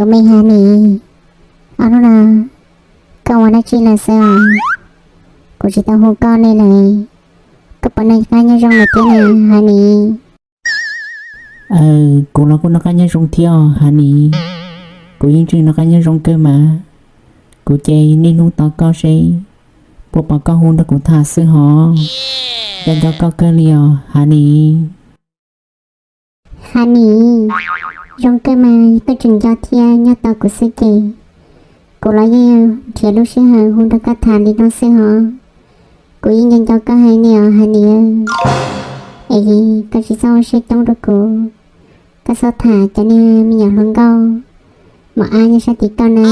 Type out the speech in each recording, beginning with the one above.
Me Hanis, ob hnub no koj ua dab tsi lawm xwb os? Kuv tsis tau hu koj li lawm, koj puas noj qab nyob zoo lawm thiab na Hanis? Kuv los kuj noj qab nyob zoo thiab os Hanis. Kuv yeej tseem noj qab nyob zoo kawg mas. Kuv ces niaj hnub tos koj seb puas pom koj hu nrog kuv tham xwb hos. Nco nco koj kawg li os Hanis. Hanis, zoo kawg mas koj tseem nco thiab nyob tos kuv xwb ces kuv los yeej nrhiav lub sij hawm hu nrog koj tham li no xwb hos. Kuv yeej nco nco koj heev li os Hanis. Es koj tsis txhob ua siab coob rau kuv, koj txhob tham cov niag me nyuam hluas nkauj mos ab nyob sab tim koj na.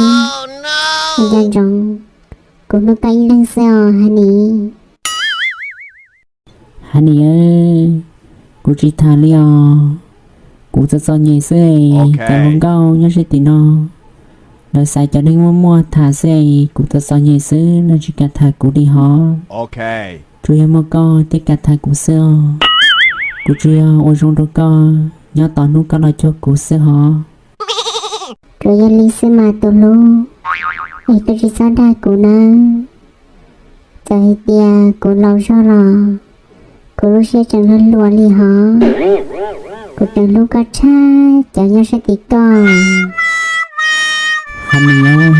Nco ntsoov, kuv hlub koj ib leeg xwb os Hanis. Hanis, kuv tsis tham li os. Kuv txom txom nyem xwb es cov hluas nkauj nyob sab tim no lawv xaiv cov neeg muaj muaj tham xwb es kuv txom txom nyem xwb lawv tsis kam tham kuv li hos. Tsuas yog muaj koj thiaj kam tham kuv xwb os. Kuv tsuas yog ua zoo rau koj, nyob tos hnub koj los cuag kuv xwb hos. Tsuas yog li xwb mas tus hlub, es koj tsis txhob dag kuv nawb. Txawm hais tias kuv laus zog los kuv lub siab tseem luag luag li hos. Kuv tseem hlub koj tshaj cov nyob sab tim koj. Hanis,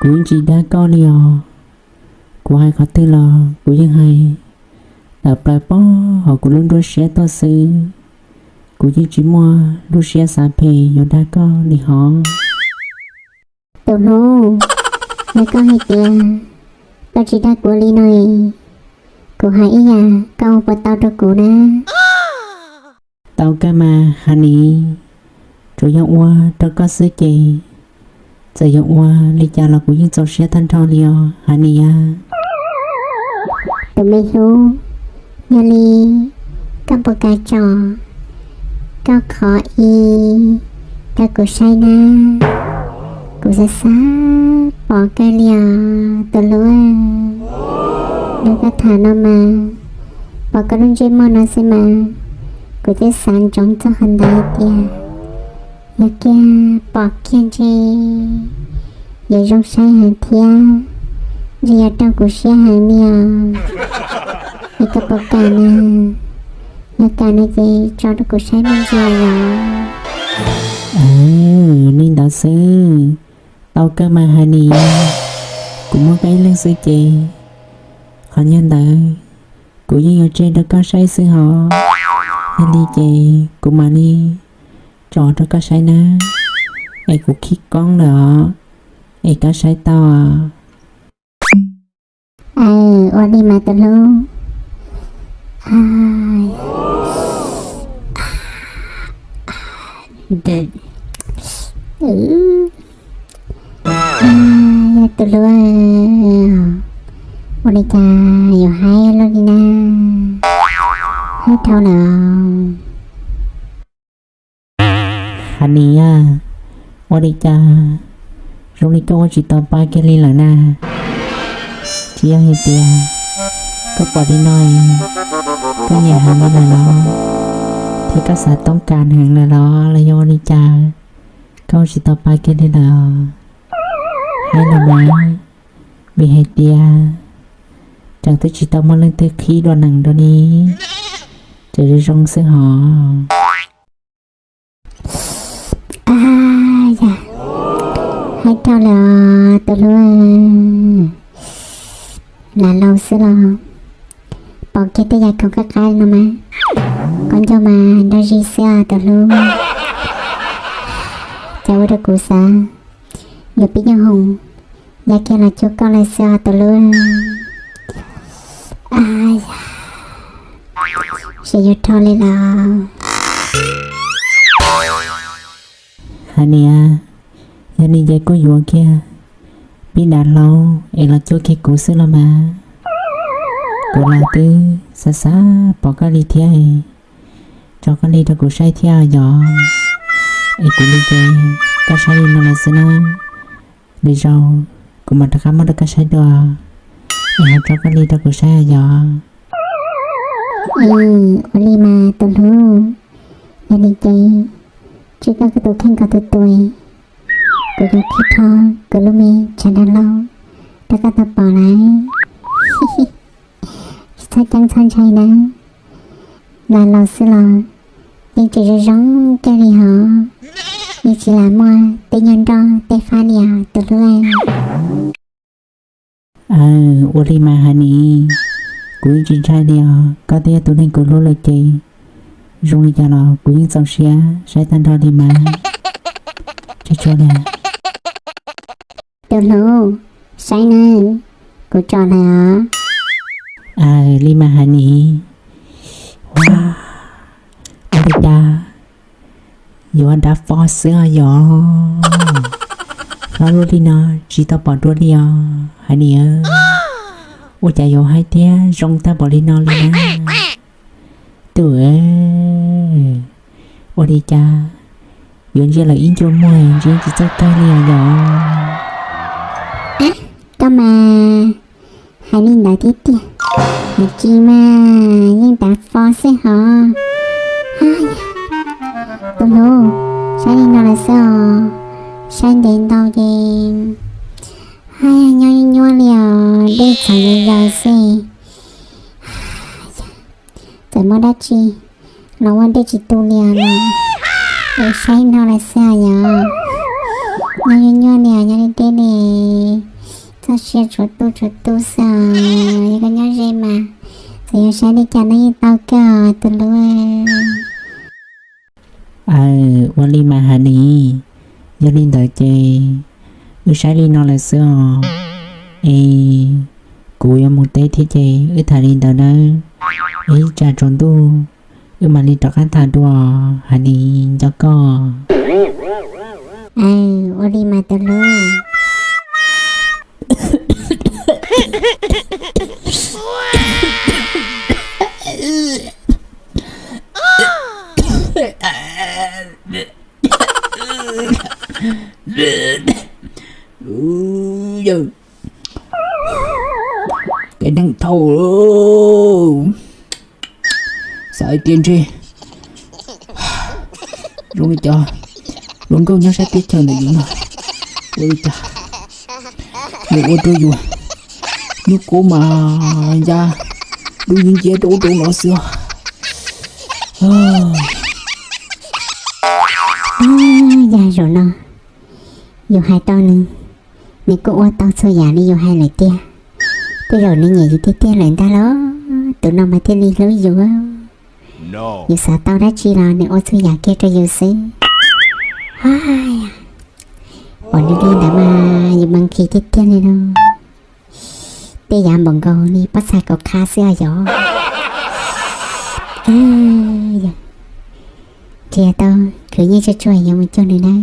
kuv yeej tsis dag koj li os. Kuv hais qhov twg los kuv yeej hais tawm plaws pog hauv kuv lub nruab siab tuaj xwb. Kuv yeej tsis muaj lub siab xav phem yuav dag koj li hos. Tus hlub, yog koj hais tias koj tsis dag kuv li no, kuv hais ib yam koj ua puas tau rau kuv na? Tau kawg mas Hanis, tsuas yog ua rau koj xwb ces txawm yuav ua li cas los kuv yeej txaus siab tag nrho li os Hanis. Tus me hlub, yog li koj puas kam tso koj qhov i rau kuv saib na? Kuv xav xav pom kawg li os tus hlub. Nrog koj tham no mas, pom koj lub ntsej muag no xwb mas, kuv twb xav ntsoov txog qhov ntawd hais tias yog kiag pom kiag ntshe yuav zoo saib heev thiab ntshe yuav raug kuv siab heev li os. Es koj puas kam na? Yog kam no ces tso rau kuv saib me ntsis os. Li ntawd xwb, tau kawg mas Hanis, kuv muaj koj ib leeg xwb ces qhov nyuag ntawd kuv yeej yuav tseg rau koj saib xwb hos. Yog li ces kuv mam li tso rau koj saib nawb, es kuv khib koob lawm os, es koj saib tau. Ua li mas tus hlub. Tus hlub, ua li cas yuav haib luaj li na? Haib dhau lawm. Hanis, ua li cas zoo li koj ua tsis tau pa kiag li lawm na? Tsis yog hais tias koj pom li no koj nyiam heev li lawm los, thiab koj xav toob kas heev lawm los, los yog ua li cas koj ua tsis tau pa kiag li lawm? Haib los mas, vim hais tias tseem twb tsis tau muaj leej twg qhib dua nees dua ni, tseem zoo zoo xwb hos. Haib dhau lawm os tus hlub, lam laus xwb los pom kiag tej yam khoom qab qab no mas, qhov ncauj mas nrog zis xwb os tus hlub. Cas ua rau kuv xav yuav pib nyuag hoom ya kiag los cuag koj lawm xwb os tus hlub. Ces yuav rho li los. Hanis, yog li ces kuj yuav kiag pib dav hlau es los cuag kiag kuv xwb los mas. Kuv los twb xav xav pom koj li thiab, tso koj li rau kuv saib thiab yom. Es kuv li ces koj saib li no lawm xwb na, lwm zaus kuv mam rov qab muab rau koj saib dua, es ho tso koj li rau kuv saib yom. Ua li mas tus hlub, yog li ces tsis koj koj tus kheej koj tus tus, Kuv yuav qhib rho kuv lub me tshav nrog lauj rau koj tau pom lawm. Tsis txhob ceeb txhob ntshai nawb, los laus xwb los yeej tseem zoo zoo kawg li hos, yeej tsis lam muaj tej nyuag nroj tej fab li os tus hlub. Aw, ua li mas Hanis, kuv yeej tsis ntshai li os, koj twb yog tus neeg kuv hlub lawm ces zoo li cas los kuv yeej txaus siab saib tag nrho li mas. Tsuag tsuag li. Tus hlub, saib nawb, kuv tsom lawm os. Aw, li mas Hanis, ua, ua li cas yuav dav fo xwb os yom. Hlob lub li no tsis tau pom dua li os Hanis. Ua cas yuav haib thiab zoo tag npaum li no li na. Tus, ua li cas yuav ntsia lawm ib ncua muag ntsia tsis txawj kawg li os yom. Koj mas hais li ntawd thiab tiag, hais tsis mas yeej dav fo xwb hos. Tus hlub, saib li no lawm xwb os, saib ntev ntau ces haj yam nyob nyuaj li os, dej txhov yau yau xwb. Txawm muaj dab tsi los ua dej tsis tu li os no. Es saib no lawm xwb os yom. Nyob nyuaj nyuaj li os, nyob deb deb li, txoj sia tshuav tu tshuav tu xwb os. Yog koj nyob ze mas txawm yog saib li cas no yeej tau kawg os tus hlub. Aw, ua li mas Hanis, yog li ntawd ces wb saib li no lawm xwb os. Es kuv yuav mus teb thiab ces wb tham li ntawd nawb. Es ib tsam tsaus ntuj wb mam li rov qab tham dua, Hanis nco koj. Aw, ua li mas tus hlub. Yawg, kev neeg thaum xav hais tias ntshe zoo li cov hluas nkauj nyob sab teb chaws ntawd yus no, ua li cas nws ua rau yus nyuaj kub mas ya dub yeeb nciab rau ub rau no xwb. Yog zaum no yus hais tau nws, nws kuj ua tau txhua yam li yus hais lawm tiag. Tej zaum nws nyiam yus tiag tiag lawm ntag los tus no mas thiaj li hlub yus. Yus xav tau dab tsi los nws ua txhua yam kiag rau yus xwb. Pom nws li ntawd mas yus mas nqhis tiag tiag li no. Tej yam npaum nkaus li pob txha kaum qha xwb os yom. Nrhiav tau khwv nyiaj tsuag tsuag yuav mus cuag nws nawb.